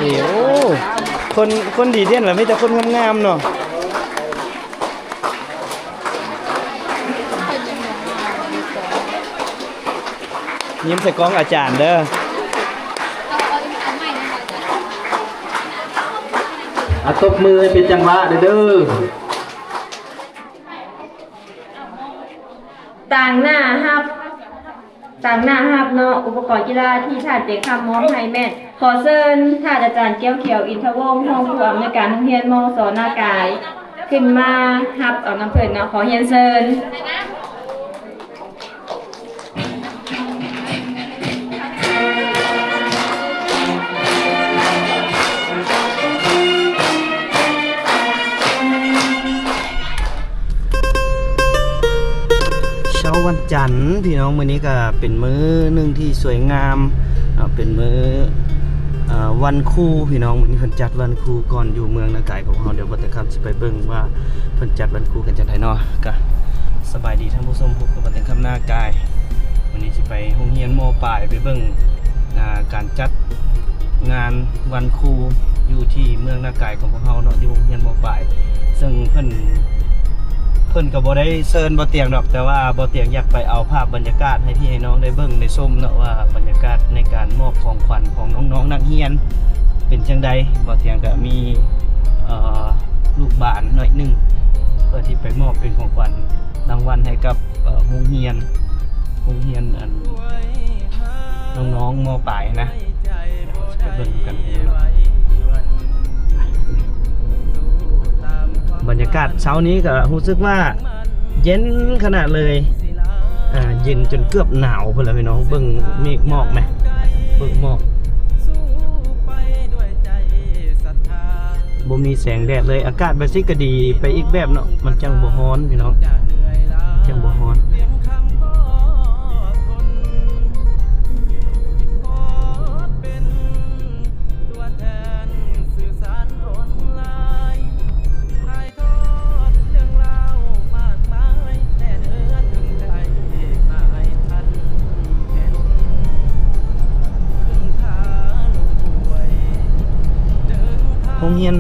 ນີ້ ໂອ້ ຄົນ ຄົນດີເດັ່ນລະມີແຕ່ຄົນງາມໆເນາະ. ຍິ້ມໃສ່ກ້ອງອາຈານເດີ. ອາ ຕົບມືໃຫ້ເປັນຈັງຫວະເດີ. ຕາງໜ້າຮັບ ຕາງໜ້າຮັບເນາະ ອຸປະກອນກິລາທີ່ທ່ານເຕັງຄຳມອບໃຫ້ແມ່ນ ຂໍເຊີນທ່ານອາຈານ ແກ້ວຂຽວ ອິນທະວົງ ຮອງຜູ້ອຳນວຍການໂຮງຮຽນ ມສ ນາກາຍ ຂຶ້ນມາຮັບເອົານຳເພິ່ນເນາະ ຂໍຮຽນເຊີນ. ເຊົ້າວັນຈັນ ພີ່ນ້ອງ ມື້ນີ້ກໍເປັນມື້ໜຶ່ງທີ່ສວຍງາມເນາະ ເປັນມື້ ເອີ ວັນຄູ ພີ່ນ້ອງ. ມື້ນີ້ເພິ່ນຈັດວັນຄູກ່ອນຢູ່ເມືອງນາກາຍຂອງເຮົາ. ດຽວບໍ່ແຕ່ຄຳ ໄປເບິ່ງວ່າເພິ່ນຈັດວັນຄູກັນຈັ່ງໃດເນາະ. ກະສະບາຍດີທ່ານຜູ້ຊົມ, ພົບກັບປະເຕັນຄຳນາກາຍ. ມື້ນີ້ຊິໄປໂຮງຮຽນ ມ.ປາຍ ໄປເບິ່ງ ອ່າ ການຈັດງານວັນຄູຢູ່ທີ່ເມືອງນາກາຍຂອງພວກເຮົາເນາະ, ຢູ່ໂຮງຮຽນ ມ.ປາຍ ເຊິ່ງເພິ່ນ ເພິ່ນກໍບໍ່ໄດ້ເຊີນບໍ່ຕຽງດອກ, ແຕ່ວ່າບໍ່ຕຽງຢາກໄປເອົາພາບບັນຍາກາດໃຫ້ພີ່ໃຫ້ນ້ອງໄດ້ເບິ່ງໄດ້ຊົມເນາະ, ວ່າບັນຍາກາດໃນການມອບຂອງຂວັນຂອງນ້ອງໆນັກຮຽນເປັນຈັ່ງໃດ. ບໍ່ຕຽງກໍມີ ເອີ ລູກບານໜ້ອຍໜຶ່ງ ເພື່ອທີ່ໄປມອບເປັນຂອງຂວັນລາງວັນໃຫ້ກັບ ເອີ ໂຮງຮຽນ ໂຮງຮຽນ ອັນ ນ້ອງໆ ມ.ປາຍ ນະ. ໄປເບິ່ງກັນ. ບັນຍາກາດເຊົ້ານີ້ກໍຮູ້ສຶກວ່າເຢັນຂະໜາດເລີຍ, ອ່າ ເຢັນຈົນເກືອບໜາວພຸ້ນລະພີ່ນ້ອງ. ເບິ່ງເມກໝອກແມະ, ເບິ່ງໝອກ. ບໍ່ມີແສງແດດເລີຍ, ອາກາດແບບຊີ້ກໍດີໄປອີກແບບເນາະ, ມັນຈັ່ງບໍ່ຮ້ອນພີ່ນ້ອງ, ຈັ່ງບໍ່ຮ້ອນ. ໂຮງຮຽນ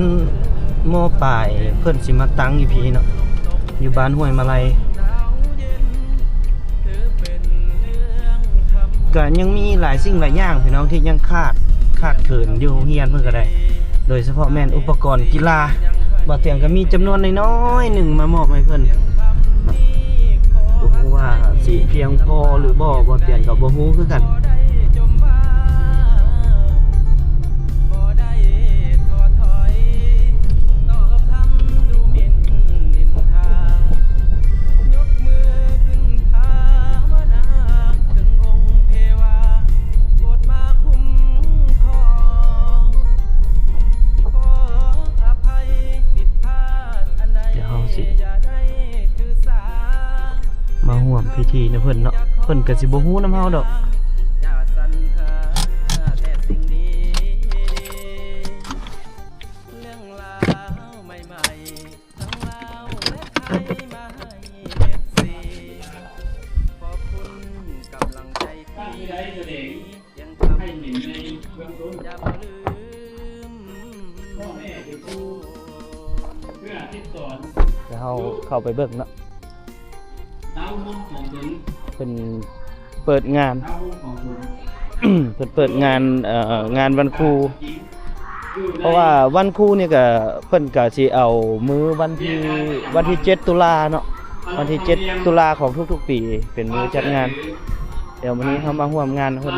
ມ.ປາຍ ເພິ່ນຊິມາຕັ້ງຢູ່ພີ້ເນາະ, ຢູ່ບ້ານຫ້ວຍມະໄລ. ກະຍັງມີຫຼາຍສິ່ງຫຼາຍຢ່າງພີ່ນ້ອງ ທີ່ຍັງຂາດ ຂາດເຂີນຢູ່ໂຮງຮຽນເພິ່ນກໍໄດ້, ໂດຍສະເພາະແມ່ນອຸປະກອນກິລາ. ບ່າວຕຽງກໍມີຈຳນວນນ້ອຍໆໜຶ່ງມາມອບໃຫ້ເພິ່ນ, ບໍ່ຮູ້ວ່າຊິພຽງພໍຫຼືບໍ່, ບ່າວຕຽງກໍບໍ່ຮູ້ຄືກັນ. ດຽວເຮົາຊິມາຮ່ວມພິທີນຳເພິ່ນເນາະ, ເພິ່ນກໍຊິບໍ່ຮູ້ນຳເຮົາດອກ. ດຽວເຮົາເຂົ້າໄປເບິ່ງເນາະ. ເພິ່ນເປີດງານ ເພິ່ນເປີດງານ ເອີ ງານວັນຄູ. ເພາະວ່າວັນຄູນີ້ກະ ເພິ່ນກະຊິເອົາມື້ວັນທີ ວັນທີເຈັດຕຸລາເນາະ, ວັນທີເຈັດຕຸລາຂອງທຸກໆປີ ເປັນມື້ຈັດງານ. ດຽວມື້ນີ້ເຮົາມາຮ່ວມງານເພິ່ນ.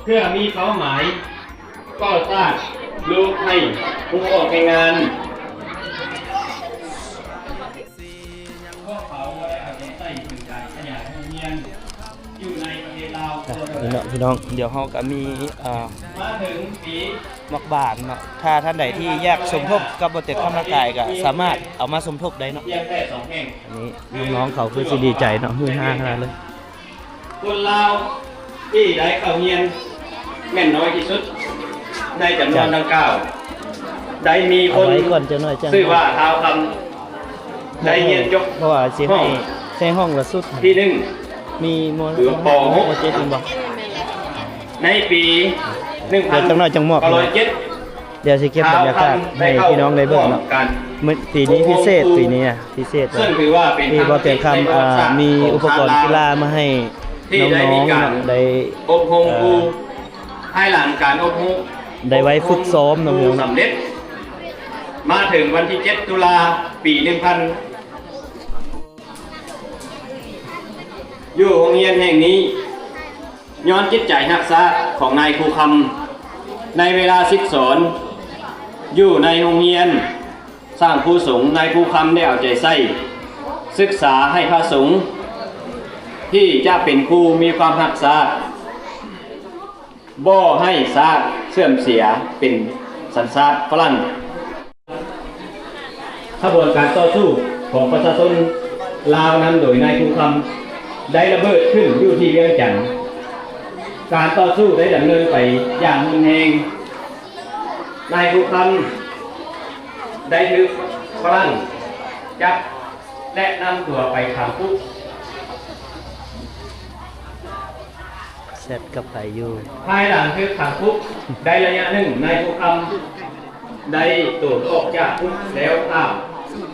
ເພື່ອມີເປົ້າໝາຍກໍ່ສ້າງລູກໃຫ້ຮູ້ອອກແຮງງານ. ພວກເຂົາບໍ່ໄດ້ເອົາໃຈໃສ່ເຖິງການຂະຫຍາຍໂຮງຮຽນຢູ່ໃນປະເທດລາວ. ອ່ະ ນີ້ເນາະພີ່ນ້ອງ, ດຽວເຮົາກໍມີ ອ່າ ມາເຖິງປີ ໝາກບານເນາະ. ຖ້າທ່ານໃດທີ່ຢາກສົມທົບກັບບໍ່ເຕັດຄຳນາກາຍ ກໍສາມາດເອົາມາສົມທົບໄດ້ເນາະ. ພຽງແຕ່ສອງແຫ່ງ. ອັນນີ້ນ້ອງໆເຂົາຄືຊິດີໃຈເນາະ, ຮືຮາຂະໜາດເລີຍ. ຄົນລາວທີ່ໄດ້ເຂົ້າຮຽນແມ່ນນ້ອຍທີ່ສຸດໃນຈຳນວນດັ່ງກ່າວ. ໄດ້ມີຄົນ ເອົາໄວ້ກ່ອນຈັກໜ້ອຍ ຈັ່ງ ຊື່ວ່າທ້າວຄຳ ໄດ້ຮຽນຈົບ ເພາະວ່າຊິໃຫ້ ຫ້ອງ ໃສ່ຫ້ອງລະສຸດ ທີໜຶ່ງ ມີມໍ ມໍເຈັດ ແມ່ນບໍ່? ໃນປີໜຶ່ງພັນເກົ້າຮ້ອຍເຈັດ ດຽວຈັກໜ້ອຍຈັ່ງມອບ ດຽວຊິເກັບບັນຍາກາດໃຫ້ພີ່ນ້ອງໄດ້ເບິ່ງເນາະ. ມື້ປີນີ້ພິເສດ ປີນີ້ນະ ພິເສດ ເຊິ່ງຖືວ່າເປັນຄັ້ງທີເຈັດ ທີ່ບ່າວແຕນຄຳ ອ່າ ມີອຸປະກອນກິລາມາໃຫ້ນ້ອງໆເນາະ ໄດ້ ເອີ ພາຍຫຼັງການອົບຮົມ ໄດ້ໄວ້ຝຶກຊ້ອມເນາະ ສຳເລັດມາເຖິງວັນທີເຈັດ ຕຸລາ ປີໜຶ່ງພັນ ຢູ່ໂຮງຮຽນແຫ່ງນີ້ ຍ້ອນຈິດໃຈຮັກຊາດຂອງນາຍຄູຄຳ ໃນເວລາສິດສອນຢູ່ໃນໂຮງຮຽນສ້າງຄູສົງ ນາຍຄູຄຳໄດ້ເອົາໃຈໃສ່ສຶກສາໃຫ້ພະສົງທີ່ຈະເປັນຄູມີຄວາມຮັກຊາດ ບໍ່ໃຫ້ຊາດເສື່ອມເສຍເປັນສັນຊາດຝຣັ່ງ. ຂະບວນການຕໍ່ສູ້ຂອງປະຊາຊົນລາວນຳໂດຍນາຍຄູຄຳ ໄດ້ລະເບີດຂຶ້ນຢູ່ທີ່ວຽງຈັນ. ການຕໍ່ສູ້ໄດ້ດຳເນີນໄປຢ່າງຮຸນແຮງ. ນາຍຄູຄຳໄດ້ຖືກຝຣັ່ງຈັບ ແລະ ນຳຕົວໄປຂັງຄຸກ. ແຊັດກັບໃຜຢູ່? ພາຍຫຼັງຖືກຂັງຄຸກໄດ້ໄລຍະໜຶ່ງ, ນາຍພູຄຳໄດ້ໂຕນອອກຈາກຄຸກແລ້ວຂ້າມ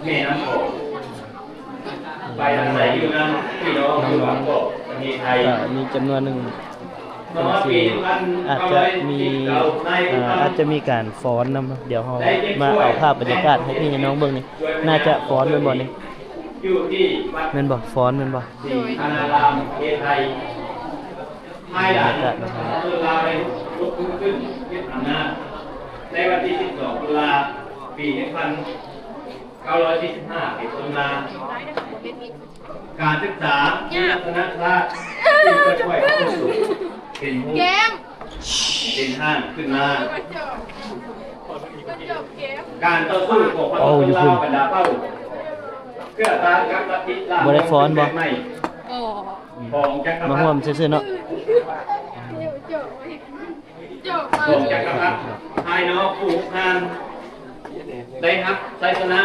ແມ່ນ້ຳຂອງ ໄປອາໄສຢູ່ນຳພີ່ນ້ອງຢູ່ບາງກອກ ປະເທດໄທ. ກໍມີຈຳນວນໜຶ່ງ ເປັນທີ່ ອາດຈະມີ ອາ ອາດຈະມີການຟ້ອນນຳ. ດຽວເຮົາມາເອົາພາບບັນຍາກາດໃຫ້ພີ່ໃຫ້ນ້ອງເບິ່ງນີ້. ໜ້າຈະຟ້ອນແມ່ນບໍ່ນີ້? ແມ່ນບໍ່? ຟ້ອນແມ່ນບໍ່? ໂດຍ ພາຍຫຼັງ ປະຊາຊົນລາວໄດ້ລຸກຂຶ້ນຍຶດອຳນາດ ໃນວັນທີສິບສອງ ຕຸລາ ປີໜຶ່ງພັນເກົ້າຮ້ອຍສີ່ສິບຫ້າ ເປັນຕົ້ນມາ ການສຶກສາວິວັດທະນະຊາດ ຈຶ່ງຄ່ອຍໆເຂົ້າສູ່ເປັນຮູບ ເປັນຮ່າງຂຶ້ນມາ. ການຕໍ່ສູ້ຂອງປະຊາຊົນລາວບັນດາເຜົ່າ ເພື່ອຕ້ານກັບລັດທິລາມ ບໍ່ໄດ້ຟ້ອນບໍ່? ຂອງຈັກກະພັດ ມາຮ່ວມຊື່ໆເນາະ ຂອງຈັກກະພັດພາຍນອກຜູ້ຮຸກຮານ ໄດ້ຮັບໄຊຊະນະ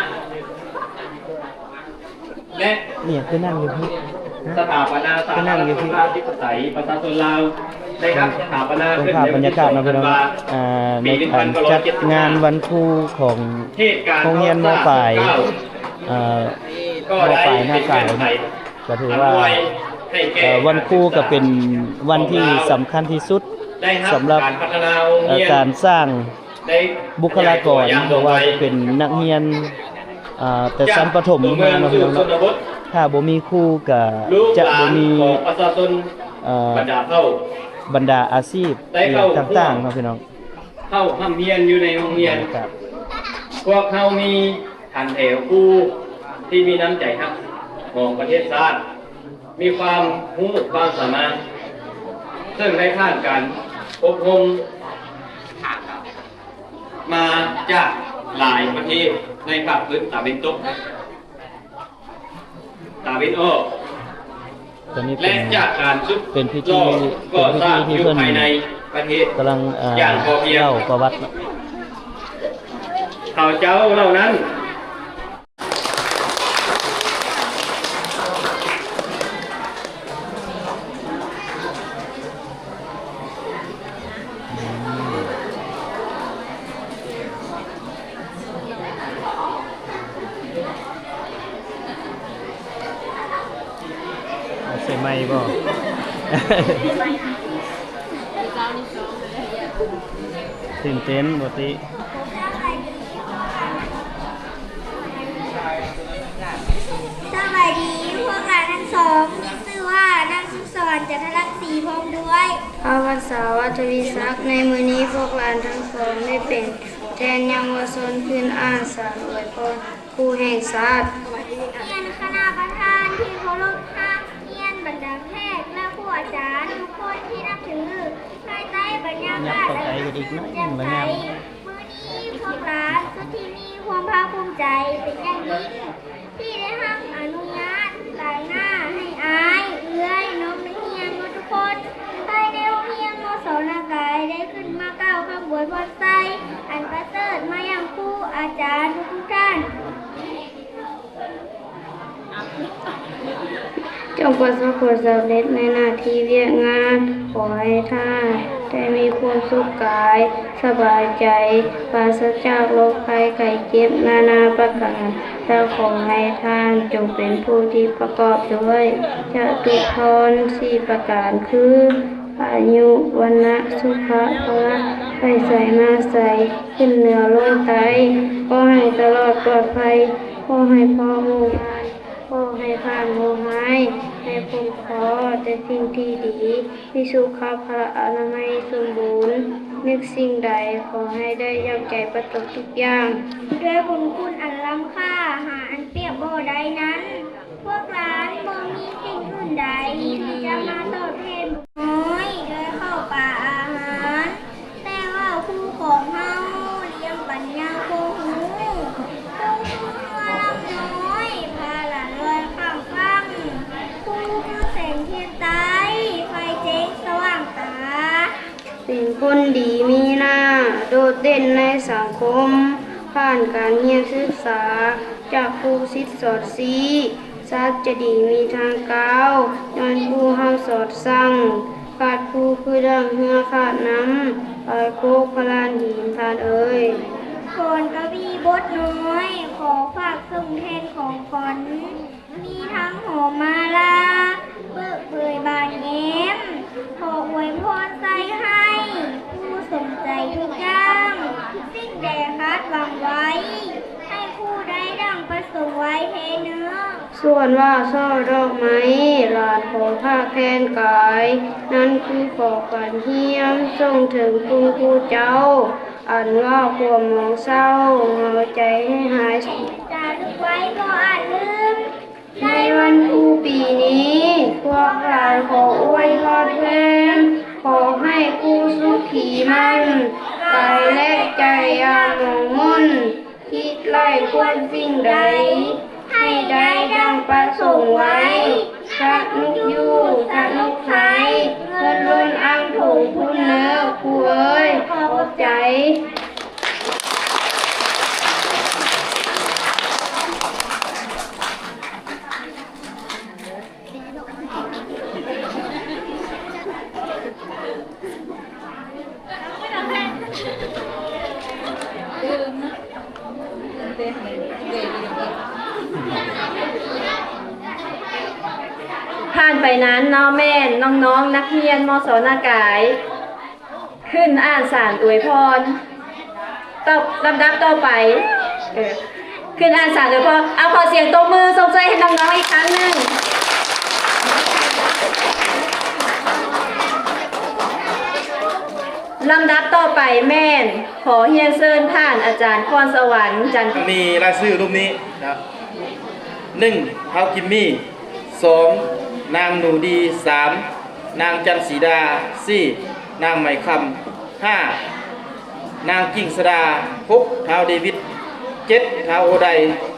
ແລະ ນີ້ຄືນັ່ງຢູ່ພີ້ ສະຖາປະນາສາທາລະນະລັດທິປະຊາທິປະໄຕ ປະຊາຊົນລາວ ໄດ້ຮັບສະຖາປະນາຂຶ້ນໃນວັນທີສອງ ທັນວາ ປີໜຶ່ງພັນເກົ້າຮ້ອຍເຈັດສິບຫ້າ. ເປັນພາບບັນຍາກາດເນາະພີ່ນ້ອງ ອ່າ ໃນການຈັດງານວັນຄູຂອງໂຮງຮຽນ ມ.ປາຍ ເອີ ມ.ປາຍນາຊາຍ ກໍຖືວ່າ ເອີ ວັນຄູກໍເປັນວັນທີ່ສຳຄັນທີ່ສຸດ ສຳລັບ ເອີ ການສ້າງບຸກຄະລາກອນ ບໍ່ວ່າຈະເປັນນັກຮຽນ ເອີ ແຕ່ຊັ້ນປະຖົມລົງມາເນາະ ພີ່ນ້ອງເນາະ. ຖ້າບໍ່ມີຄູກໍຈະບໍ່ມີ ເອີ ບັນດາອາຊີບອີ່ຫຍັງຕ່າງໆເນາະ ພີ່ນ້ອງ. ເຂົ້າຮ່ຳຮຽນຢູ່ໃນໂຮງຮຽນ ພວກເຮົາມີຖັນແຖວຄູທີ່ມີນ້ຳໃຈຮັກຫອງປະເທດຊາດ ມີຄວາມຮູ້ຄວາມສາມາດ ເຊິ່ງໄດ້ຜ່ານການອົບຮົມມາຈາກຫຼາຍປະເທດໃນພາກພື້ນຕາເວັນຕົກ ຕາເວັນອອກ ແລະ ຈາກການຊຸກລອກກໍ່ສ້າງຢູ່ພາຍໃນປະເທດ ກຳລັງ ເອີ ຢ່າງພໍພຽງ ເລົ່າປະຫວັດ ເຂົາເຈົ້າເຫຼົ່ານັ້ນ ເອົາໃສ່ໄມບໍ່? ຕື່ນເຕັ້ນບໍ່ຕິ? ສະບາຍດີ ພວກຫຼານທັງສອງ ມີຊື່ວ່າ ນາງສຸກສອນ ຈັນທະລັກສີ ພ້ອມດ້ວຍ ພາວັດສາ ວັດທະວີສັກ. ໃນມື້ນີ້ພວກຫຼານທັງສອງໄດ້ເປັນແທນເຍົາວະຊົນຂຶ້ນອາສາອວຍພອນຄູແຫ່ງຊາດ. ຮຽນຄະນະປະທານທີ່ເຄົາລົບ, ນັກຮຽນ, ບັນດາແຂກ ແລະ ຄູອາຈານທຸກຄົນທີ່ນັບຖື. ພາຍໃຕ້ບັນຍາກາດອັນຊື່ນໃຈ, ມື້ນີ້ພວກຫຼານສຸດທີ່ມີຄວາມພາກພູມໃຈເປັນຢ່າງຍິ່ງ ທີ່ໄດ້ຮັບອະນຸຍາດຕາງໜ້າໃຫ້ອ້າຍ, ເອື້ອຍ, ນ້ອງນັກຮຽນໝົດທຸກຄົນ ພາຍໃນໂຮງຮຽນ ມສ ນາກາຍ ໄດ້ຂຶ້ນມາກ່າວຄຳອວຍພອນໄຊອັນປະເສີດມາຍັງຄູອາຈານທຸກໆທ່ານ. ຈົ່ງປະສົບຜົນສຳເລັດໃນໜ້າທີ່ວຽກງານ. ຂໍໃຫ້ທ່ານ ຄວາມສຸກກາຍສະບາຍໃຈ, ປາສະຈາກໂລກໄຂ້ໄຂ້ເຈັບນານາປະການ, ແລະ ຂໍໃຫ້ທ່ານຈົ່ງເປັນຜູ້ທີ່ປະກອບດ້ວຍຈະຕຸພອນສີ່ປະການຄື ອາຍຸ ວັນນະ ສຸຂະ ພະລະ, ໄປໃສມາໃສ ຂຶ້ນເໜືອລົງໃຕ້, ຂໍໃຫ້ຕະຫຼອດປອດໄພ, ຂໍໃຫ້ເພາະໝູ່ ຂໍໃຫ້ຜ່ານໂຮຄຮ້າຍ, ໃຫ້ພົບພໍແຕ່ສິ່ງທີ່ດີ, ມີສຸຂະພະລະອະນາໄມສົມບູນ, ນຶກສິ່ງໃດຂໍໃຫ້ໄດ້ດັ່ງໃຈປະສົບທຸກຢ່າງ. ດ້ວຍບຸນຄຸນອັນລ້ຳຄ່າ ຫາອັນປຽບບໍ່ໄດ້ນັ້ນ, ພວກຫຼານບໍ່ມີສິ່ງອື່ນໃດທີ່ຈະມາຕອບແທນບຸນນ້ອຍດ້ວຍເຂົ້າປາອາຫານ. ແຕ່ວ່າຄູຂອງເຮົາລ້ຽງປັນຍາຄວາມຮູ້, ຄູຄືເຮືອລຳນ້ອຍ ພາຫຼານລອຍຂ້າມຝັ່ງ, ຄູຄືແສງທຽນໃຕ້ ໄຟແຈ້ງສະຫວ່າງຕາ, ເປັນຄົນດີມີໜ້າ ໂດດເດັ່ນໃນສັງຄົມ, ຜ່ານການຮຽນສຶກສາຈາກຄູສິດສອນຊີ້. ສັດຈະດີມີທາງກ້າວ ຍ້ອນຄູເຮົາສອດສັ່ງ, ຂາດຄູຄືດັ່ງເຮືອຂາດນ້ຳ, ປາຍໂຄກພະລານຫີນທ່ານເອີຍ. ກອນກະວີບົດນ້ອຍ ຂໍຝາກສົ່ງແທນຂອງຂວັນ, ມີທັງຫອມມາລາ ເບີກເບີຍບານແຍ້ມ, ຂໍອວຍພອນໃສ່ໃຫ້ຜູ້ສົມໃຈທຸກຢ່າງ, ສິ່ງໃດຄາດຫວັງໄວ້ ໃຫ້ຜູ້ໄດ້ດັ່ງປະສົງໄວ້ແທ້ເນີ. ສ່ວນວ່າຊ່ອດອກໄມ້ ຫຼານຂໍຝາກແທນກາຍ, ນັ້ນຄືຂໍຂວັນຮຽນສົ່ງເຖິງຄຸນຄູເຈົ້າ, ອັນວ່າຄວາມມອງເສົ້າ ເຫງົາໃຈໃຫ້ຫາຍ. ຈາລຶກໄວ້ບໍ່ອາດລືມ. ໃນວັນຄູປີນີ້ ພວກຫຼານຂໍອວຍພອນແທນ, ຂໍໃຫ້ຄູສຸຂີໝັ້ນກາຍ ແລະ ໃຈຢ່າໝອງໝຸ່ນ. ຄິດໄລ່ຄວນສິ່ງໃດ ໃຫ້ໄດ້ດັ່ງປະສົງໄວ້, ສະໜຸກຢູ່ ສະໜຸກໃຊ້, ເງິນລົ້ນອ່າງຖົງພຸ້ນເນີຄູເອີຍ. ຂອບໃຈ. ຜ່ານໄປນັ້ນເນາະ ແມ່ນນ້ອງໆ ນັກຮຽນ ມສ ນາກາຍ ຂຶ້ນອ່ານສານອວຍພອນ. ຕໍ່ ລຳດັບຕໍ່ໄປ ເອີ ຂຶ້ນອ່ານສານໂດຍພໍ່ ເອົາ ຂໍສຽງຕົບມືຊົມເຊີຍໃຫ້ນ້ອງໆອີກຄັ້ງໜຶ່ງ. ລຳດັບຕໍ່ໄປແມ່ນ ຂໍຮຽນເຊີນທ່ານອາຈານພອນສະຫວັນ ຈັນ ມີລາຍຊື່ຮູບນີ້ນະ ໜຶ່ງ ທ້າວກິມມີ, ສອງ ນາງໜູດີ, ສາມ ນາງຈັນສີດາ, ສີ່ ນາງໄໝຄຳ, ຫ້າ ນາງກິ່ງສະດາ, ຫົກ ທ້າວເດວິດ, ເຈັດ ທ້າວໂອໄດ,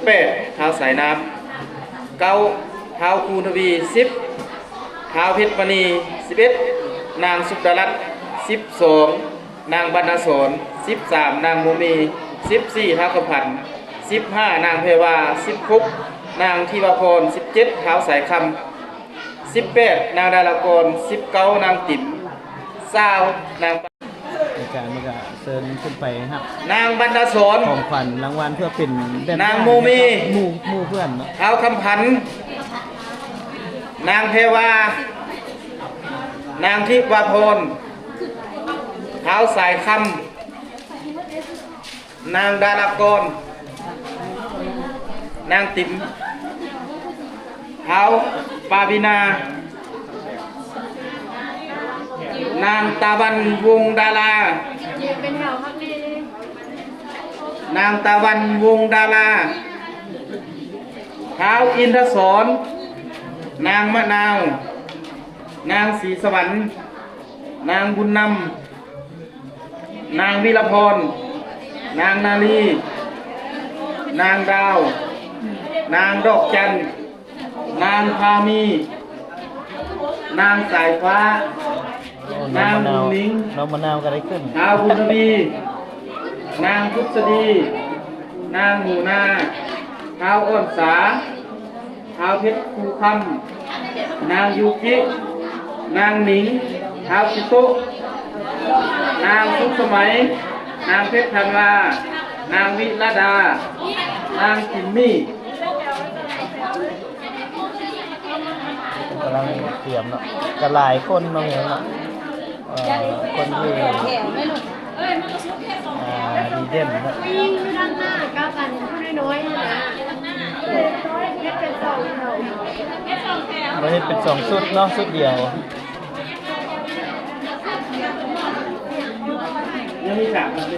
ແປດ ທ້າວສາຍນ້ຳ, ເກົ້າ ທ້າວພູທະວີ, ສິບ ທ້າວເພັດມະນີ, ສິບເອັດ ນາງສຸດດາລັດ, ສິບສອງ ນາງບັນນາສອນ, ສິບສາມ ນາງໂມເມ, ສິບສີ່ ທ້າວຄຳພັນ, ສິບຫ້າ ນາງແພວາ, ສິບຫົກ ນາງທິວາພອນ, ສິບເຈັດ ທ້າວສາຍຄຳ, ສິບແປດ ນາງດາລາກອນ, ສິບເກົ້າ ນາງຕິມ, ຊາວ ນາງ ອາຈານມັນກະເຊີນຂຶ້ນໄປຮັບ ນາງບັນດາສອນ ຂອງຂວັນລາງວັນເພື່ອເປັນແບບ ນາງໂມເມ ໝູ່ ໝູ່ເພື່ອນເນາະ ທ້າວຄຳພັນ ນາງແພວາ ນາງທິວາພອນ ທ້າວສາຍຄຳ ນາງດາລາກອນ ນາງຕິມ ທ້າວປາວິນາ ນາງຕາວັນ ວົງດາລາ ນາງຕາວັນ ວົງດາລາ ທ້າວອິນທະສອນ ນາງມະນາວ ນາງສີສະຫວັນ ນາງບຸນນຳ ນາງວິລະພອນ ນາງນາລີ ນາງດາວ ນາງດອກຈັນ ນາງພາມີ ນາງສາຍຟ້າ ໂອ້ ນາງ ນ້ອງມະນາວ ໜູໜິງ ນ້ອງມະນາວກໍໄດ້ຂຶ້ນ ທ້າວບຸນທະວີ ນາງພຸດສະດີ ນາງໜູນາ ທ້າວອ່ອນສາ ທ້າວເພັດພູຄຳ ນາງຢູກິ ນາງໜິງ ທ້າວຊິໂຕະ ສະໄໝ, ນາງເພັດທັນວາ, ນາງວິລະດາ, ນາງຈິມມີ. ກຳລັງກຽມເນາະ ກະຫຼາຍຄົນເນາະ ເນາະ ເອີ ຄົນທີ່ ອ່າ ດີເດັ່ນເນາະ ຜູ້ຍິງຢູ່ດ້ານໜ້າກັບອັນຜູ້ນ້ອຍໆຫັ້ນນະ ເຮັດເປັນສອງ ບໍ່ເຮັດເປັນສອງຊຸດເນາະ ຊຸດດຽວ ຍັງມີສາມອັນເດ້.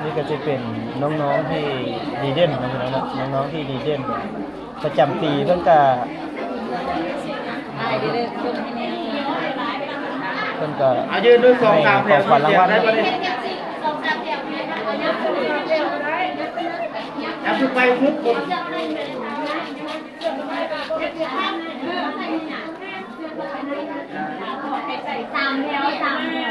ນີ້ກໍຈະເປັນນ້ອງໆທີ່ດີເດັ່ນເນາະ ພີ່ນ້ອງເນາະ ນ້ອງໆທີ່ດີເດັ່ນປະຈຳປີ ເພິ່ນກໍ ເພິ່ນກໍໃຫ້ຂອງຂວັນລາງວັນເນາະ ສາມແຖວ ສາມແຖວ ສາມແຖວ.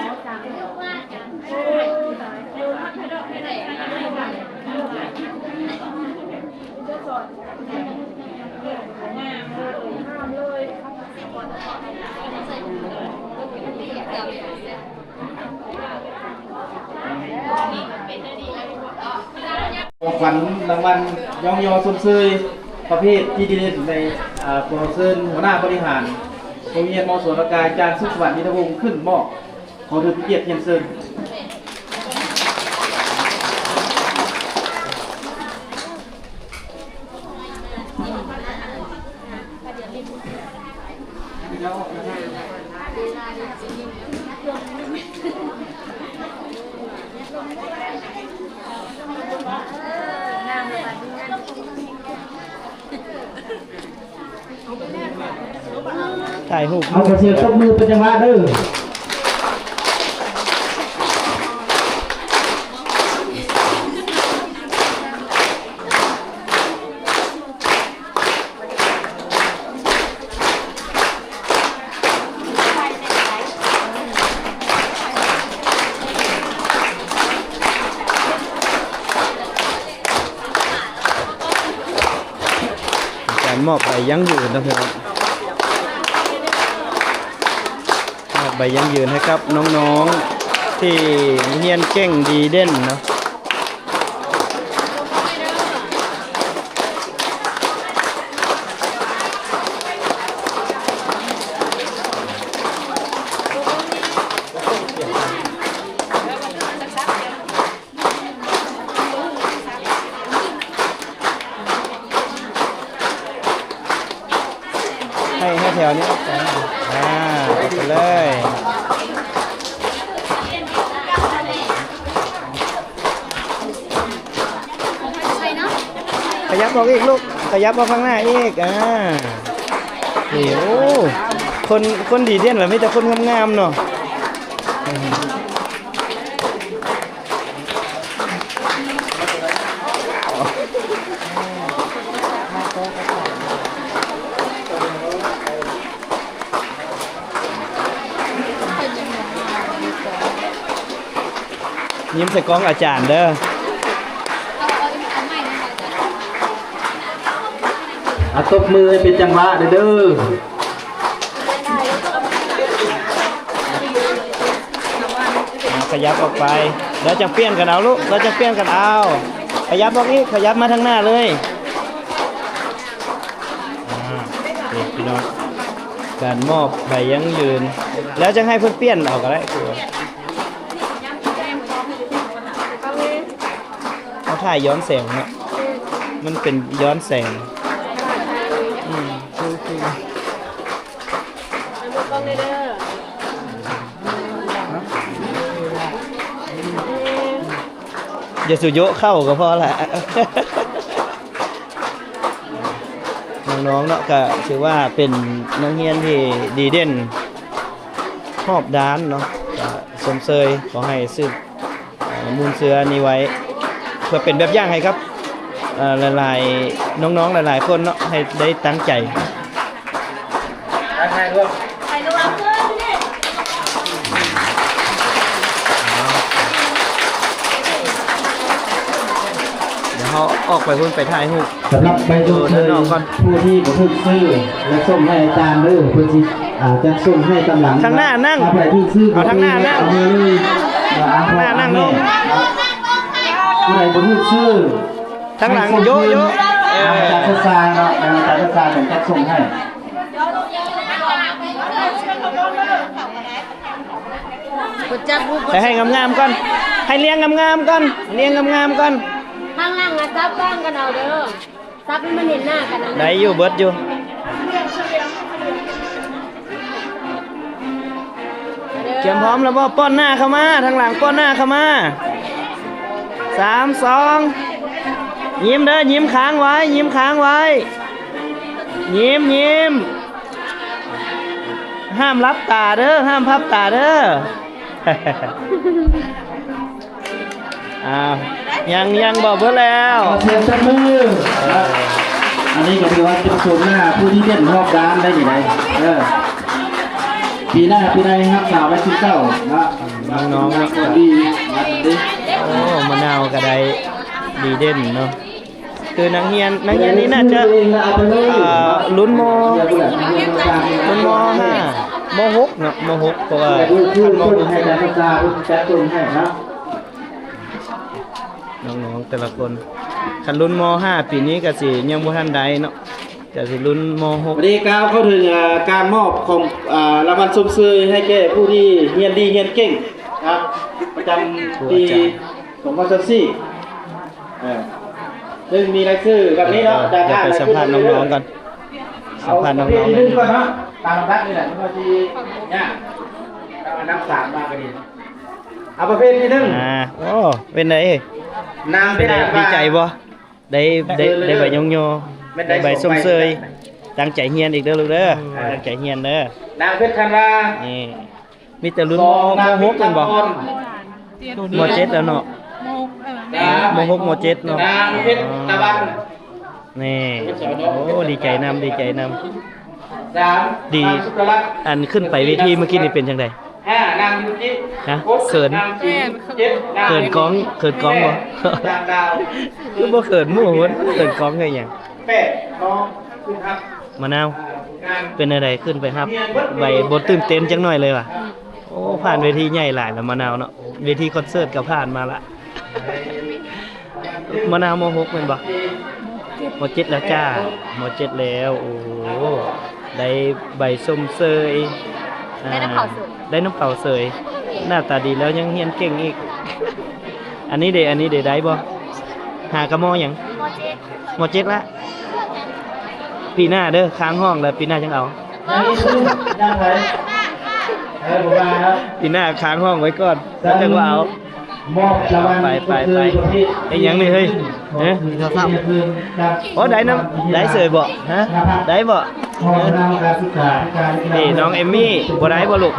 ຂອງຂວັນລາງວັນຍ້ອງຍໍຊົມເຊີຍປະເພດທີ່ດີເດັ່ນໃນ ອາ ຂໍເຊີນຫົວໜ້າບໍລິຫານໂຮງຮຽນ ມ.ສ ລະກາຍ ອາຈານ ສຸກສະຫວັນ ອິນທະວົງ ຂຶ້ນມອບ. ຂໍຖືເປັນກຽດຮຽນເຊີນ. ຖ່າຍຮູບ ເອົາ ຂໍສຽງຕົບມືເປັນຈັງຫວະເດີ້. ການມອບໃບຢັ້ງຢືນເນາະພີ່ນ້ອງ ມອບໃບຢັ້ງຢືນໃຫ້ກັບນ້ອງໆທີ່ຮຽນເກັ່ງດີເດັ່ນເນາະ. ໃຫ້ ໃຫ້ແຖວນີ້ອອກໄປ ອາ ອອກໄປເລີຍ. ຂະຫຍັບອອກອີກລູກ ຂະຫຍັບອອກຂ້າງໜ້າອີກ ອາ ນີ້ ໂອ້ ຄົນ ຄົນດີເດັ່ນລະມີແຕ່ຄົນງາມໆເນາະ. ຍິ້ມໃສ່ກ້ອງອາຈານເດີ້. ອາ ຕົບມືໃຫ້ເປັນຈັງຫວະເດີ້. ຂະຫຍັບອອກໄປ ແລ້ວຈັ່ງປ່ຽນກັນເອົາລູກ ແລ້ວຈັ່ງປ່ຽນກັນເອົາ. ຂະຫຍັບອອກອີກ ຂະຫຍັບມາທາງໜ້າເລີຍ. ອາ ນີ້ພີ່ນ້ອງ ການມອບໃບຢັ້ງຢືນ ແລ້ວຈັ່ງໃຫ້ເພິ່ນປ່ຽນເອົາກໍໄດ້. ເຮົາຖ່າຍຍ້ອນແສງເນາະ ມັນເປັນຍ້ອນແສງ. ອືມ ຢ່າສູ່ໂຍະເຂົ້າກໍພໍລະ. ນ້ອງໆເນາະ ກະຖືວ່າເປັນນັກຮຽນທີ່ດີເດັ່ນຮອບດ້ານເນາະ ກະຊົມເຊີຍ ຂໍໃຫ້ສືບ ເອີ ມູນເຊື້ອນີ້ໄວ້ ເພື່ອເປັນແບບຢ່າງໃຫ້ກັບ ເອີ ຫຼາຍໆ ນ້ອງໆຫຼາຍໆຄົນເນາະ ໃຫ້ໄດ້ຕັ້ງໃຈ. ຖ່າຍ ຖ່າຍລວມ ຖ່າຍລວມ. ອອກໄປພຸ້ນໄປຖ່າຍຮູບ ສຳລັບໃບຊົມເຊີຍຜູ້ທີ່ບໍ່ຖືກຊື່ ແລະ ສົ່ງໃຫ້ອາຈານເດີ ເພິ່ນຊິ ອ່າ ຈັດສົ່ງໃຫ້ຕາມຫຼັງ. ທາງໜ້ານັ່ງ ຖ້າຜູ້ໃດຖືກຊື່ ເອົາທາງໜ້ານັ່ງ ເອົາເລີຍ ທາງໜ້ານັ່ງລົງ ຜູ້ໃດບໍ່ຖືກຊື່ ທາງຫຼັງໂຍະໆ ເອີ ອາຈານຊາຊາເນາະ ອາຈານຊາຊາເພິ່ນຈັດສົ່ງໃຫ້. ບໍ່ຈັບຮູບ ໃຫ້ງາມໆກ່ອນ ໃຫ້ລຽງງາມໆກ່ອນ ລຽງງາມໆກ່ອນ. ທາງຫຼັງອະ ຈັບກ້ອງກັນເອົາເດີ ຈັບໃຫ້ມັນເຫັນໜ້າກັນນະ. ໄດ້ຢູ່ ເບິດຢູ່. ຕຽມພ້ອມແລ້ວບໍ່? ປ້ອນໜ້າເຂົ້າມາ ທາງຫຼັງປ້ອນໜ້າເຂົ້າມາ. ສາມ ສອງ ຍິ້ມເດີ ຍິ້ມຄ້າງໄວ້ ຍິ້ມຄ້າງໄວ້. ຍິ້ມ ຍິ້ມ ຫ້າມຫຼັບຕາເດີ ຫ້າມພັບຕາເດີ. ອ້າວ ຍັງ ຍັງບໍ່ເບິດແລ້ວ. ຂໍສຽງຕົບມື. ອັນນີ້ກໍຖືວ່າເປັນໂສມໜ້າຜູ້ທີ່ເດັ່ນຮອບດ້ານໄດ້ນີ້ໄດ໋. ເອີ ປີໜ້າ ປີໃດຮັກສາໄວ້ຄືເກົ່າເນາະ ນ້ອງໆເນາະ. ດີ ໂອ້ ມະນາວກໍໄດ້ດີເດັ່ນເນາະ. ຄືນັກຮຽນ ນັກຮຽນນີ້ໜ້າຈະ ອ່າ ລຸ້ນ ມ. ລຸ້ນ ມ. ຫ້າ ມ. ຫົກເນາະ ມ. ຫົກ ເພາະວ່າ ມ. ຫົກ ນ້ອງໆແຕ່ລະຄົນ ຄັນລຸ້ນ ມ. ຫ້າ ປີນີ້ກໍຊິຍັງບໍ່ທັນໄດ້ເນາະ ກໍຊິລຸ້ນ ມ. ຫົກ. ວັນນີ້ກ້າວເຂົ້າເຖິງ ອ່າ ການມອບຂອງ ອ່າ ລາງວັນຊົມເຊີຍໃຫ້ແກ່ຜູ້ທີ່ຮຽນດີຮຽນເກັ່ງນະ ປະຈຳປີ ສອງພັນຊາວສີ່ ເອີ ເຊິ່ງມີລາຍຊື່ແບບນີ້ເນາະ. ເອີ ດຽວໄປສຳພາດນ້ອງໆກ່ອນ ສຳພາດນ້ອງໆກ່ອນເນາະ. ຕາມລຳດັບນີ້ແຫຼະ ເພາະວ່າຊິຍາກ ເອົາອັນດັບສາມມາກໍດີ. ເອົາປະເພດທີໜຶ່ງ ອ່າ ໂອ້ ເປັນໃດ ນາງເປັນໃດ ດີໃຈບໍ່? ໄດ້ ໄດ້ ໄດ້ໃບຍ້ອງຍໍ ໄດ້ໃບຊົມເຊີຍ. ຕັ້ງໃຈຮຽນອີກເດີລູກເດີ ຕັ້ງໃຈຮຽນເດີ. ນາງເພັດຄັນວາ ນີ້ ມີແຕ່ລຸ້ນ ມ. ຫົກ ແມ່ນບໍ່? ມ. ເຈັດແລ້ວເນາະ ມ. ຫົກ ມ. ເຈັດເນາະ. ນາງເພັດຕະວັນ ນີ້ ໂອ້ ດີໃຈນຳ ດີໃຈນຳ. ສາມ ດີ ອັນຂຶ້ນໄປເວທີມື້ກີ້ນີ້ເປັນຈັ່ງໃດ? ຫ້າ ນາງຢູຈິ ຮະ ເຂີນ ແມ່ນ ເຂີນກ້ອງ ເຂີນກ້ອງບໍ່? ຄືບໍ່ເຂີນໝູ່ພຸ້ນ ເຂີນກ້ອງເຮັດຫຍັງ? ແປດ ນ້ອງຂຶ້ນຮັບ ມະນາວ ເປັນແນວໃດ ຂຶ້ນໄປຮັບໃບ ບໍ່ຕື່ນເຕັ້ນຈັກໜ້ອຍເລີຍຫວາ? ໂອ້ ຜ່ານເວທີໃຫຍ່ຫຼາຍແລ້ວ ມະນາວເນາະ ເວທີຄອນເສີດກໍຜ່ານມາລະ. ມະນາວ ມ. ຫົກ ແມ່ນບໍ່? ມ. ເຈັດແລ້ວຈ້າ ມ. ເຈັດແລ້ວ. ໂອ້ ໄດ້ໃບຊົມເຊີຍ ອ່າ ໄດ້ນຳເຂົາເສີຍ ໄດ້ນຳເຂົາເສີຍ. ໜ້າຕາດີແລ້ວຍັງຮຽນເກັ່ງອີກ. ອັນນີ້ເດ ອັນນີ້ເດ ໄດ້ບໍ່? ຫາກະ ມ. ຫຍັງ? ມ. ເຈັດ ມ. ເຈັດລະ. ປີໜ້າເດີ ຄ້າງຫ້ອງແລ້ວ ປີໜ້າຈັ່ງເອົາ. ຍັງໄປ ເອີ ບໍ່ວ່າເນາະ ປີໜ້າຄ້າງຫ້ອງໄວ້ກ່ອນ ຈັ່ງວ່າເອົາ. ມອບລາງວັນ ໄປ ໄປ ໄປ ເຮັດຫຍັງນີ້ເຮີ້ຍ? ຮະ? ໂອ້ ໄດ້ນຳ ໄດ້ເສີຍບໍ່? ຮະ? ໄດ້ບໍ່? ນີ້ນ້ອງເອມມີ້ ບໍ່ໄດ້ບໍ່ລູກ?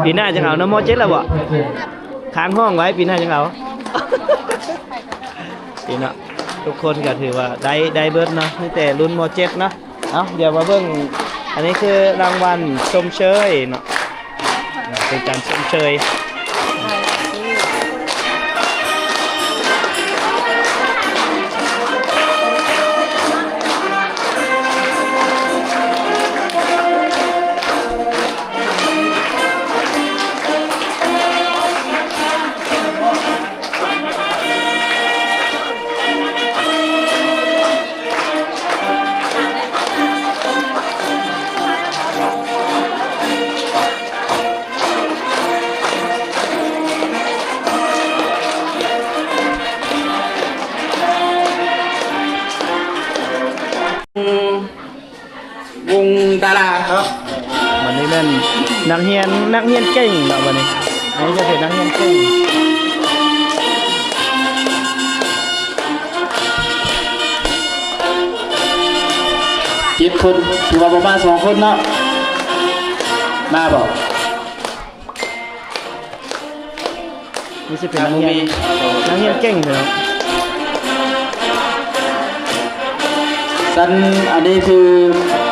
ປີໜ້າຈັ່ງເອົາເນາະ ມ. ເຈັດແລ້ວບໍ່? ຄ້າງຫ້ອງໄວ້ ປີໜ້າຈັ່ງເອົາ. ນີ້ເນາະ ທຸກຄົນກໍຖືວ່າໄດ້ ໄດ້ເບິດເນາະ ມີແຕ່ລຸ້ນ ມ. ເຈັດເນາະ. ເອົາ ດຽວມາເບິ່ງ ອັນນີ້ຄືລາງວັນຊົມເຊີຍເນາະ ເປັນການຊົມເຊີຍ. ວົງດາລາເນາະ. ບັດນີ້ແມ່ນນັກຮຽນ ນັກຮຽນເກັ່ງເນາະ ບັດນີ້ ອັນນີ້ຈະເປັນນັກຮຽນເກັ່ງ. ເຈັດຄົນ ຖືວ່າບໍ່ມາສອງຄົນເນາະ ມາບໍ່? ນີ້ຊິເປັນນັກຮຽນ ນັກຮຽນເກັ່ງເດີເນາະ. ຊັ້ນ ອັນນີ້ຄື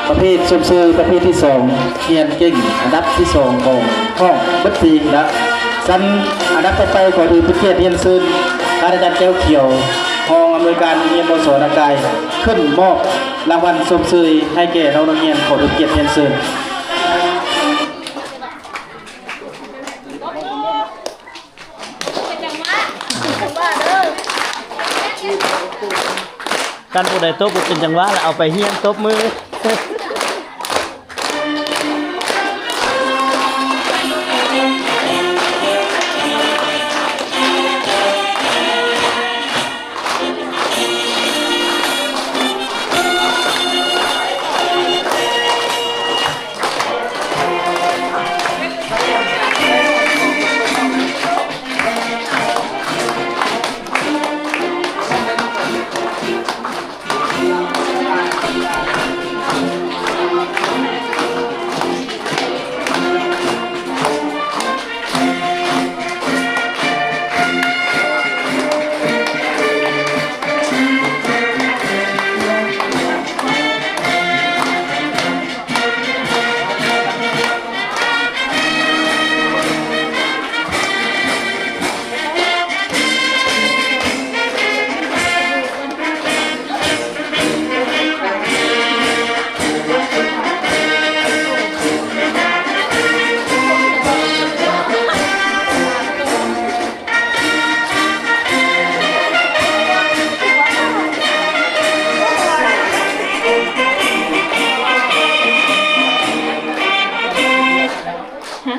ປະເພດຊົມເຊີຍປະເພດທີສອງ ຮຽນເກັ່ງອັນດັບທີສອງຂອງຫ້ອງເບິດປີນະ. ຊັ້ນອັນດັບຕໍ່ໄປ ຂໍຖືເປັນກຽດຮຽນເຊີນ ທ່ານອາຈານແກ້ວຂຽວ ຮອງອຳນວຍການໂຮງຮຽນ ມສ ນາກາຍ ຂຶ້ນມອບລາງວັນຊົມເຊີຍໃຫ້ແກ່ນ້ອງນັກຮຽນ ຂໍເປັນກຽດຮຽນເຊີນ. ຄັນຜູ້ໃດຕົບບໍ່ເປັນຈັງຫວະ ແລ້ວເອົາໄປຮຽນຕົບມື.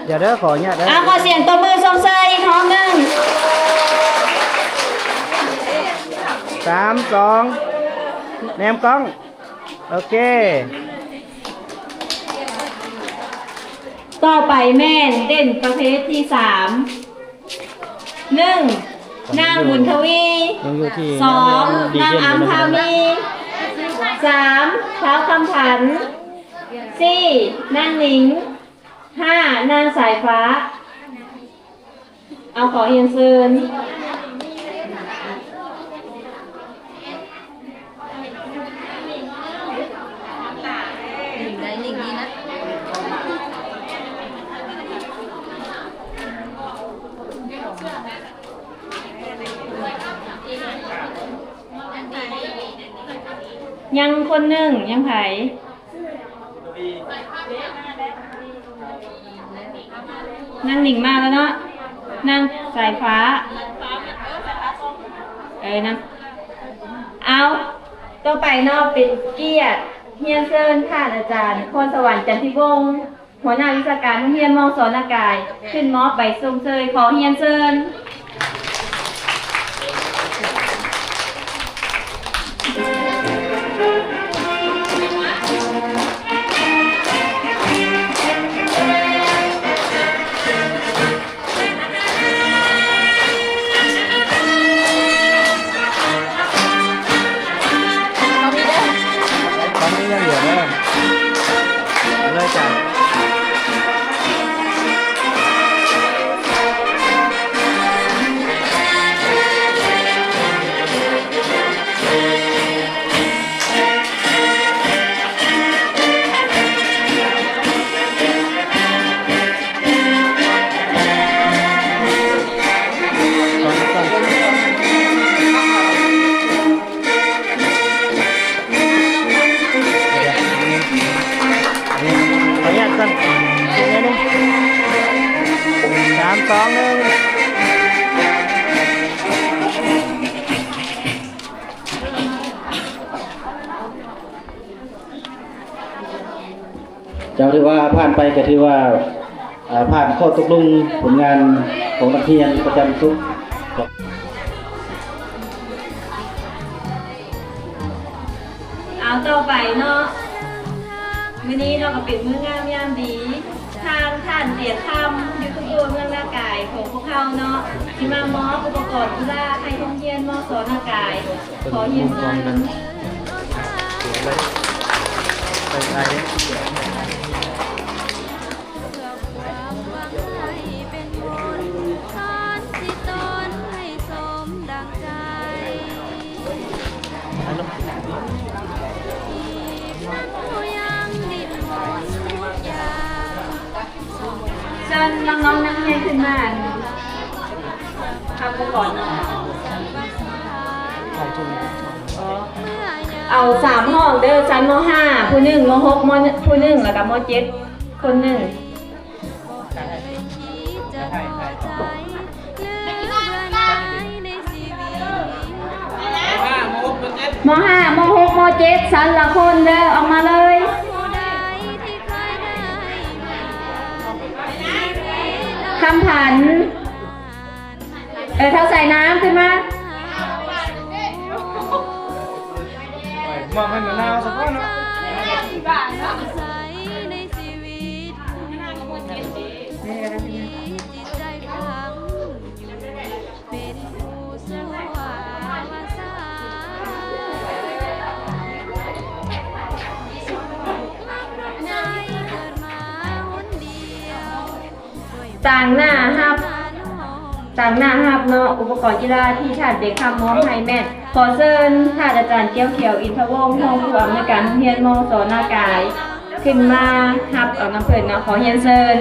ດຽວເດີ ຂໍອະນຸຍາດເດີ. ອ່າ ຂໍສຽງຕົບມືຊົມເຊີຍອີກຮອບໜຶ່ງ. ສາມ ສອງ ແນມກ້ອງ. ໂອເຄ. ຕໍ່ໄປແມ່ນເດັ່ນປະເພດທີສາມ. ໜຶ່ງ ນາງບຸນທະວີ. ຍັງຢູ່ທີ່ ສອງ ນາງອຳພາມີ. ສາມ ທ້າວຄຳພັນ. ສີ່ ນາງໜິງ. ຫ້າ ນາງສາຍຟ້າ. ເອົາ ຂໍຮຽນເຊີນ. ຍັງຄົນໜຶ່ງ ຍັງໃຜ? ນາງໜິງມາແລ້ວເນາະ ນາງສາຍຟ້າ. ເອີ ນາງ ເອົາ ຕໍ່ໄປເນາະ ເປັນກຽດຮຽນເຊີນທ່ານອາຈານ ພອນສະຫວັນ ຈັນທິວົງ ຫົວໜ້າວິຊາການໂຮງຮຽນ ມສ ນາກາຍ ຂຶ້ນມອບໃບຊົມເຊີຍ. ຂໍຮຽນເຊີນ. ຂໍອະນຸຍາດກ່ອນ ສາມ ສອງ ໜຶ່ງ. ເຈົ້າ ຖືວ່າຜ່ານໄປກໍຖືວ່າ ເອີ່ ຜ່ານຂໍ້ຕົກລົງຜົນງານຂອງນັກຮຽນປະຈຳຊຸດ. ເອົາ ຕໍ່ໄປເນາະ ມື້ນີ້ເນາະ ກໍເປັນມື້ງາມຍາມດີ ທາງທ່ານ ເສຍຄຳ ຢູທູບເບີເມືອງນາກາຍຂອງພວກເຮົາເນາະ ຊິມາມອບອຸປະກອນກິລາໃຫ້ໂຮງຮຽນ ມສ ນາກາຍ. ຂໍຮຽນເຊີນ. ເຊີນນ້ອງໆນັກຮຽນຂຶ້ນມາ ຄຳກ່ອນເນາະ. ເອົາສາມຫ້ອງເດີ ຊັ້ນ ມໍຫ້າ ຜູ້ໜຶ່ງ, ມໍຫົກ ມໍ ຜູ້ໜຶ່ງ ແລ້ວກໍ ມໍເຈັດ ຄົນໜຶ່ງ. ມໍຫ້າ ມໍຫົກ ມໍເຈັດ ຊັ້ນລະຄົນເດີ ອອກມາເລີຍ. ຄຳພັນ ເອີ ທ້າວສາຍນ້ຳ ຂຶ້ນມາ. ມອບໃຫ້ມະນາວສະກ່ອນເນາະ. ຕາງໜ້າຮັບ ຕາງໜ້າຮັບເນາະ ອຸປະກອນກິລາທີ່ທ່ານເປັນຄຳມອບໃຫ້ແມ່ນ ຂໍເຊີນທ່ານອາຈານ ກ້ຽວຂຽວ ອິນທະວົງ ຮອງຜູ້ອຳນວຍການໂຮງຮຽນ ມສ ນາກາຍ ຂຶ້ນມາຮັບເອົານຳເພິ່ນເນາະ ຂໍຮຽນເຊີນ.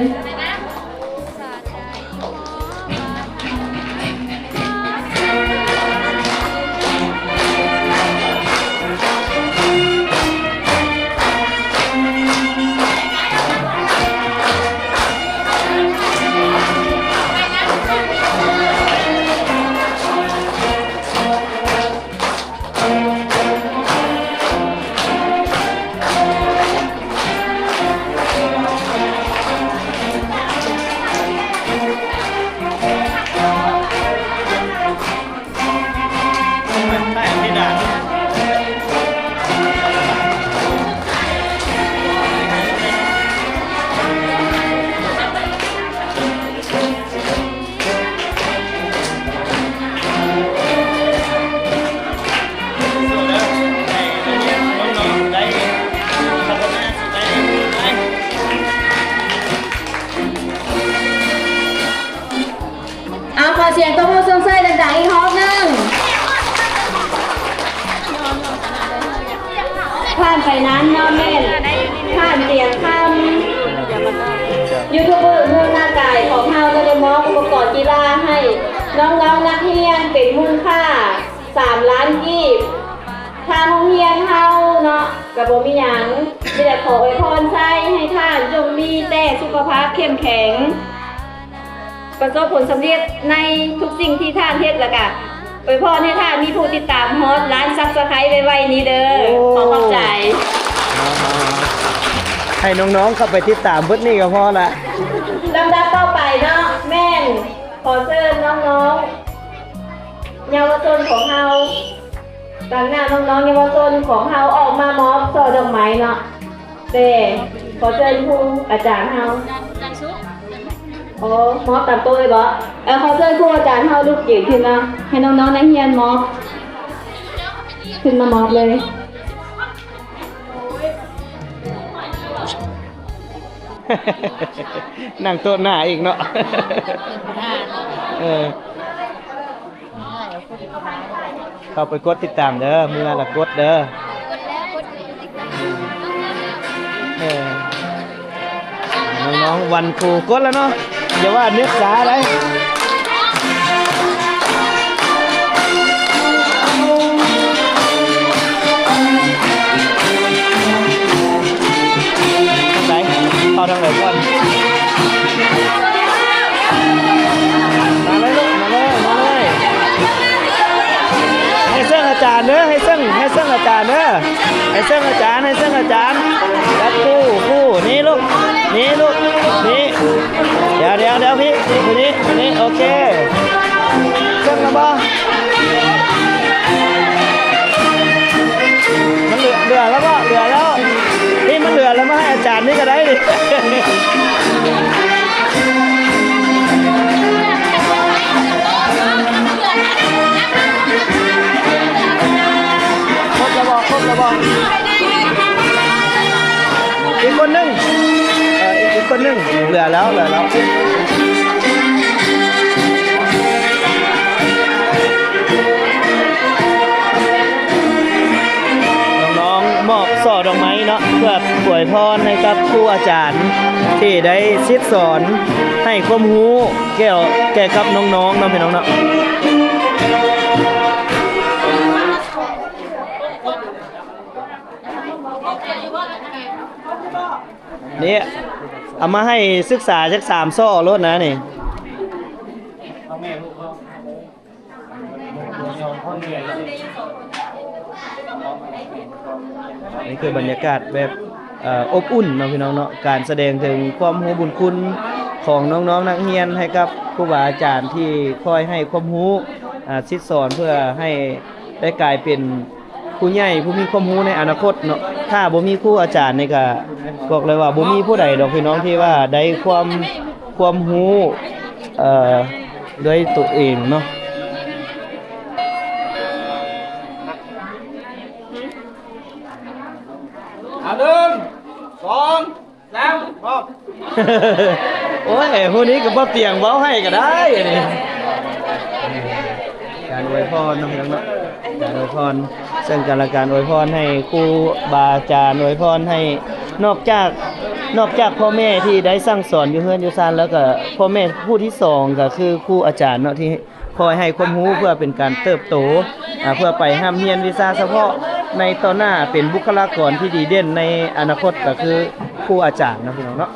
ເອົາ ຂໍສຽງຕົບມືຊົມເຊີຍດັງໆອີກຮອບໜຶ່ງ. ຜ່ານໄປນັ້ນເນາະ ແມ່ນທ່ານ ຕຽງຄຳ ຢູທູບເບີເມືອງນາກາຍຂອງເຮົາ ກໍໄດ້ມອບອຸປະກອນກິລາໃຫ້ນ້ອງໆນັກຮຽນເປັນມູນຄ່າ ສາມລ້ານກີບ. ທາງໂຮງຮຽນເຮົາເນາະ ກໍບໍ່ມີຫຍັງ ມີແຕ່ຂໍອວຍພອນໃສ່ໃຫ້ທ່ານຈົ່ງມີແຕ່ສຸຂະພາບເຂັ້ມແຂງ ປະສົບຜົນສຳເລັດໃນທຸກສິ່ງທີ່ທ່ານເຮັດ ແລ້ວກະອວຍພອນໃຫ້ທ່ານມີຜູ້ຕິດຕາມຮອດລ້ານຊັບສະໄຄໄວໆນີ້ເດີ. ໂອ້ ຂໍຂອບໃຈ. ໃຫ້ນ້ອງໆເຂົ້າໄປຕິດຕາມເບິດນີ້ກໍພໍລະ. ລຳດັບຕໍ່ໄປເນາະ ແມ່ນ ຂໍເຊີນນ້ອງໆເຍົາວະຊົນຂອງເຮົາ ຕາງໜ້ານ້ອງໆເຍົາວະຊົນຂອງເຮົາອອກມາມອບຊ່ອດອກໄມ້ເນາະ ແຕ່ຂໍເຊີນຄູອາຈານເຮົາ. ອໍ ມອບຕາມໂຕະເລີຍບໍ? ເອີ ຂໍເຊີນຄູອາຈານເຮົາລຸກຢືນຂຶ້ນມາ ໃຫ້ນ້ອງໆນັກຮຽນມອບ ຂຶ້ນມາມອບເລີຍ. ນັ່ງໂຕະໜ້າອີກເນາະ. ເອີ ເຂົ້າໄປກົດຕິດຕາມເດີ ເມື່ອລະກົດເດີ. ເອີ ນ້ອງໆວັນຄູກົດແລ້ວເນາະ ຢ່າວ່າເນັດຊ້າໄດ. ໄປ ເຂົ້າທາງໃດກ່ອນ? ມາເລີຍລູກ ມາເລີຍ ມາເລີຍ. ໃຫ້ເຊິ່ງອາຈານເດີ ໃຫ້ເຊິ່ງ ໃຫ້ເຊິ່ງອາຈານເດີ ໃຫ້ເຊິ່ງອາຈານ ໃຫ້ເຊິ່ງອາຈານ. ຈັບຄູ່ ຄູ່ ນີ້ລູກ ນີ້ລູກ ນີ້. ດຽວ ດຽວ ດຽວ ພີ່ ຜູ້ນີ້ ຜູ້ນີ້ ໂອເຄ. ເຊິ່ງແລ້ວບໍ່? ມັນເຫຼືອ ເຫຼືອແລ້ວບໍ່? ເຫຼືອແລ້ວ. ນີ້ມັນເຫຼືອແລ້ວ ມາໃຫ້ອາຈານນີ້ກໍໄດ້ນີ້. ຄົບແລ້ວບໍ່? ຄົບແລ້ວບໍ່? ອີກຄົນໜຶ່ງ ເອີ ອີກ ອີກຄົນໜຶ່ງ ເຫຼືອແລ້ວ ເຫຼືອແລ້ວ. ນ້ອງໆມອບຊ່ອດອກໄມ້ເນາະ ເພື່ອອວຍພອນໃຫ້ກັບຄູອາຈານທີ່ໄດ້ສິດສອນ ໃຫ້ຄວາມຮູ້ກ່ຽວ ແກ່ກັບນ້ອງໆເນາະ ພີ່ນ້ອງເນາະ. ນີ້ ເອົາມາໃຫ້ສຶກສາຈັກສາມຊໍໂລດນະນີ້. ນີ້ຄືບັນຍາກາດແບບ ເອີ ອົບອຸ່ນເນາະພີ່ນ້ອງເນາະ, ການສະແດງເຖິງຄວາມຮູ້ບຸນຄຸນຂອງນ້ອງໆນັກຮຽນໃຫ້ກັບຄູບາອາຈານທີ່ຄອຍໃຫ້ຄວາມຮູ້ ອາ ສິດສອນ ເພື່ອໃຫ້ໄດ້ກາຍເປັນ ຜູ້ໃຫຍ່ຜູ້ມີຄວາມຮູ້ໃນອະນາຄົດເນາະ. ຖ້າບໍ່ມີຄູອາຈານນີ້ກະບອກເລີຍວ່າບໍ່ມີຜູ້ໃດດອກພີ່ນ້ອງທີ່ວ່າໄດ້ຄວາມ ຄວາມຮູ້ ເອີ ດ້ວຍໂຕເອງເນາະ. ເອົາ ໜຶ່ງ ສອງ ສາມ ພ້ອມ. ໂອ້ຍ ຜູ້ນີ້ກໍບໍ່ຕຽງເວົ້າໃຫ້ກໍໄດ້ອັນນີ້. ການອວຍພອນເນາະ ພີ່ນ້ອງເນາະ, ການອວຍພອນເຊິ່ງກັນແລະກັນ, ອວຍພອນໃຫ້ຄູບາອາຈານ, ອວຍພອນໃຫ້ ນອກຈາກ ນອກຈາກພໍ່ແມ່ທີ່ໄດ້ສັ່ງສອນຢູ່ເຮືອນຢູ່ຊານແລ້ວ ກໍພໍ່ແມ່ຜູ້ທີສອງກໍຄືຄູອາຈານເນາະ ທີ່ ຄອຍໃຫ້ຄວາມຮູ້ເພື່ອເປັນການເຕີບໂຕ ອາ ເພື່ອໄປຮ່ຳຮຽນວິຊາສະເພາະໃນຕໍ່ໜ້າ ເປັນບຸກຄະລາກອນທີ່ດີເດັ່ນໃນອະນາຄົດ ກໍຄືຄູອາຈານເນາະ ພີ່ນ້ອງເນາະ.